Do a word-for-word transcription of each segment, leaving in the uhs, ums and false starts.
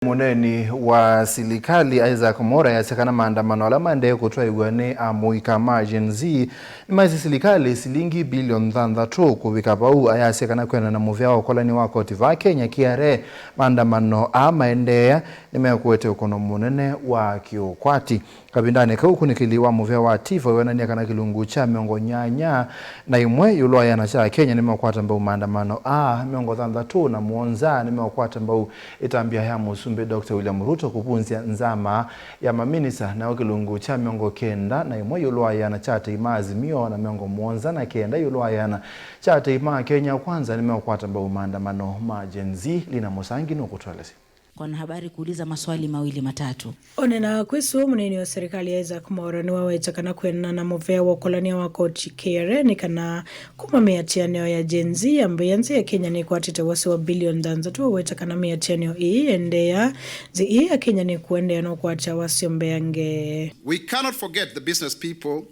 Mũneeni wa silikalĩ Isaac Mwaura easya kana maandamano ala maendee kũtwaĩw'a nĩ amũika ma Gen Z nĩmaisye silikalĩ silingi bilioni thanthatũ kũvika vau. Ayasya kana kwĩanana na mũvea wa ũkolani wa koti vaa Kenya, K R A, maandamano aa maendeea nĩmekũete ũkũno mũnene wa kĩũkwati. Kavindanĩ kau, ũkunĩkĩli wa mũvea wa TIFA wĩonany'a kana kĩlungu kya mĩongo nyanya na ĩmwe ĩũlũ wa ĩana kya Akenya nĩmeũkwata mbau maandamano aa, mĩongo thanthatũ na mũonza nĩmeũkwata mbau ĩtambya ya Mũsumbĩ Doctor William Ruto kũvunzya nzama ya maminista, nayo kĩlungu kya mĩongo kenda na ĩmwe ĩũlũ wa ĩana kya atei ma Azimio na mĩongo mũonza na kenda ĩũlũ wa ĩana kya atei ma Kenya Kwanza nĩmeũkwata mbau maandamano ma Gen Z. Lina Mũsangi nũkũtũelesya. Kwa wanahabari kuuliza maswali mawili matatu. Onena kwĩsũa, mũneeni wa serikali Isaac Mwaura nĩwaweta kana kwĩanana na mũvea wa ũkolania wa koti K R A nĩ kana kuma mĩatĩanĩo ya Gen Z yambĩĩa, nzĩ ya Kenya nĩkwatĩte wasyo wa bilioni thanthatũ. Aweta kana mĩatĩanĩo ĩĩ yendeea, nzĩ ĩĩ ya Kenya nĩkũendeea na ũkwata wasyo mbeange. We cannot forget the business people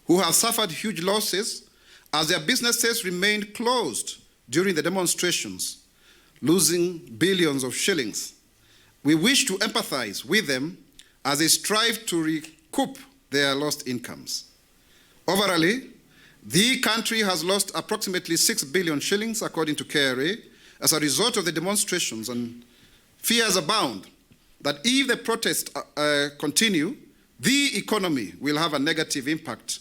who have suffered huge losses as their businesses remained closed during the demonstrations, losing billions of shillings. We wish to empathize with them as they strive to recoup their lost incomes. Overall, the country has lost approximately six billion shillings, according to K R A, as a result of the demonstrations, and fears abound that if the protests, uh, uh, continue, the economy will have a negative impact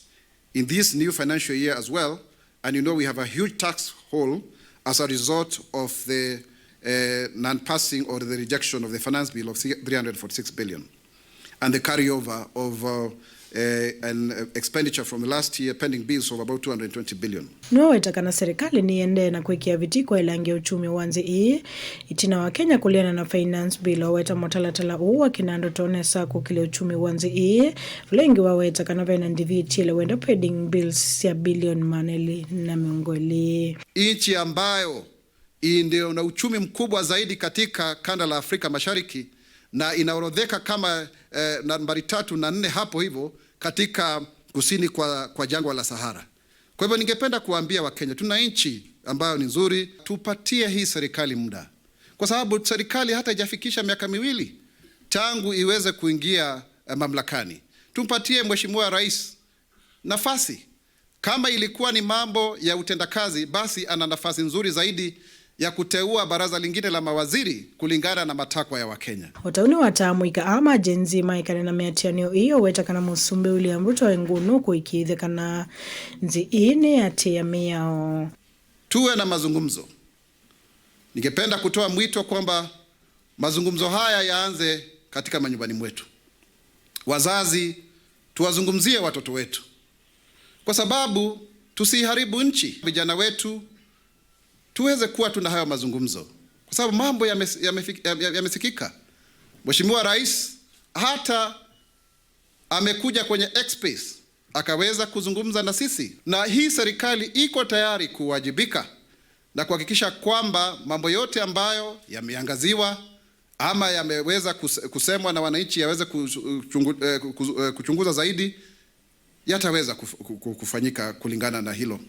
in this new financial year as well, and you know we have a huge tax hole as a result of the, uh, non-passing or the rejection of the finance bill of three hundred forty-six billion and the carryover of, uh, uh, an, uh, expenditure from the last year, pending bills of about two hundred twenty billion. Nĩwaweta kana serikali nĩyendee na kwĩkĩa vitii kwaĩlangya uchumi wa nzĩ ĩĩ, ĩtina wa Kenya kũleana na finance bill. Aweta mũtalatala ũũ wa kĩnandũ tonesa kũkĩlya uchumi wa nzĩ ĩĩ, vala ĩngĩ waweta kana vena ndiviti ĩla wenda pending bills sya bilioni maana elĩ na mĩongo ĩlĩ. Nchi ambayo ndio na uchumi mkubwa zaidi katika kanda la Afrika Mashariki na inaorodheka kama, eh, nambari tatu na nne hapo hivyo katika kusini kwa, kwa jangwa la Sahara. Kwa hivyo ningependa kuambia Wakenya, tuna nchi ambayo ni nzuri, tupatie hii serikali muda. Kwa sababu serikali hata haijafikisha miaka miwili tangu iweze kuingia, eh, mamlakani. Tumpatie Mheshimiwa Rais nafasi. Kama ilikuwa ni mambo ya utendakazi, basi ana nafasi nzuri zaidi ya kuteua baraza lingine la mawaziri kulingana na matakwa ya Wakenya. O ta ũu nĩwataa amũika aa ma Gen Z maekane na mĩatĩanĩo ĩĩ, aweta kana Mũsumbĩ William Ruto e ngũnũ kũĩkĩĩthya kana nzĩ ĩĩ nĩyatĩĩa mĩao. Tuwe na mazungumzo. Ningependa kutoa mwito kwamba mazungumzo haya yaanze katika manyumbani mwetu. Wazazi, tuwazungumzie watoto wetu, kwa sababu tusiharibu nchi. Vijana wetu, tuweze kuwa tuna hayo mazungumzo, kwa sababu mambo yames-, yamefik-, yame-, yamesikika. Mheshimiwa Rais hata amekuja kwenye X-Space akaweza kuzungumza na sisi, na hii serikali iko tayari kuwajibika na kuhakikisha kwamba mambo yote ambayo yameangaziwa ama yameweza kus-, kusemwa na wananchi yaweze kuchungu-, eh, kuzu-, eh, kuchunguza zaidi, yataweza kuf-, ku-, ku-, kufanyika kulingana na hilo.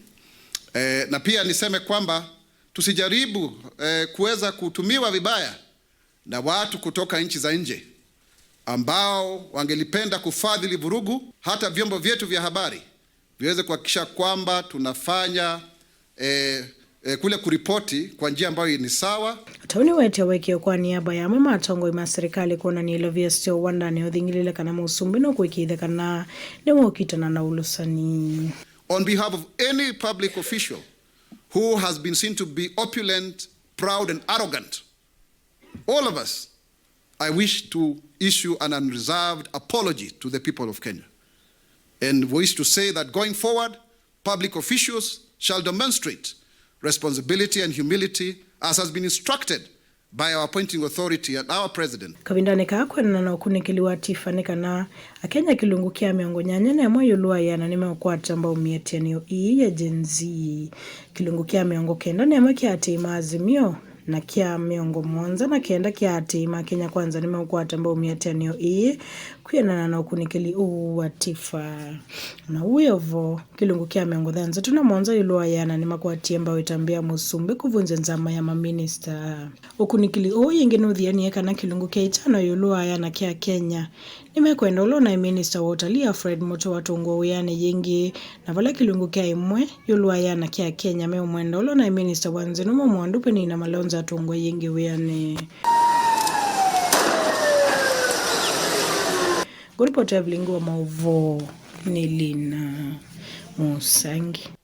Eh, na pia niseme kwamba tusijaribu, eh, kuweza kutumiwa vibaya na watu kutoka nchi za nje ambao wangelipenda kufadhili vurugu, hata vyombo vyetu vya habari viweze kuhakikisha kwamba tunafanya, eh, eh, kule kuripoti kwa njia ambayo ni sawa. O ta ũu nĩwetie ũekeo kwa niaba ya amwe ma atongoi ma serikali kwonany'a ilovia syoo wandanĩ ũthing'ĩlĩle kana Mũsumbĩ nũkũĩkĩĩthya kana nĩwokitana na ũlũsani. On behalf of any public official who has been seen to be opulent, proud and arrogant, all of us, I wish to issue an unreserved apology to the people of Kenya and wish to say that going forward, public officials shall demonstrate responsibility and humility as has been instructed by our appointing authority and our president. Kavindanĩ kaa kwendana na ũkunĩkĩli wa TIFA nĩ kana Akenya kĩlungu kya mĩongo nyanya na ĩmwe ĩũlũ wa ĩana nĩmeũkwata mbau mĩatĩanĩo ĩĩ ya Gen Z. Kĩlungu kya mĩongo kenda na ĩmwe kya atĩĩ ma Azimio na kya mĩongo mũonza na kenda kya atĩĩi ma Kenya Kwanza nĩmeũkwata mbau mĩatĩanĩo ĩĩ kwĩanana na ũkunĩkĩli ũũ wa Tifa. Na wĩ o vo, kĩlungu kya mĩongo thanthatũ na mũonza ĩũlũ wa ĩana nĩmakwatie mbau ĩtambya ya mũsumbĩ kũvunzya nzama ya maminista. Ũkunĩkĩli ũũ yĩngĩ nũthianie kana kĩlungu kya ĩtano ĩũlũ wa ĩana kya Kenya nĩmekwenda ũla ũnaĩ minista wa ũtalii Alfred Mutua atũngwe wĩanĩ yĩngĩ, na vala kĩlungu kya ĩmwe ĩũlũ wa ĩana kya Kenya meũmwenda ũla ũnaĩ minista wa nzĩ nũmo Mwandu Penina Malonza atũngwe yĩngĩ wĩanĩ. Ngũripoti ya vilingi wa maũvoo nĩ Lina Mũsangi.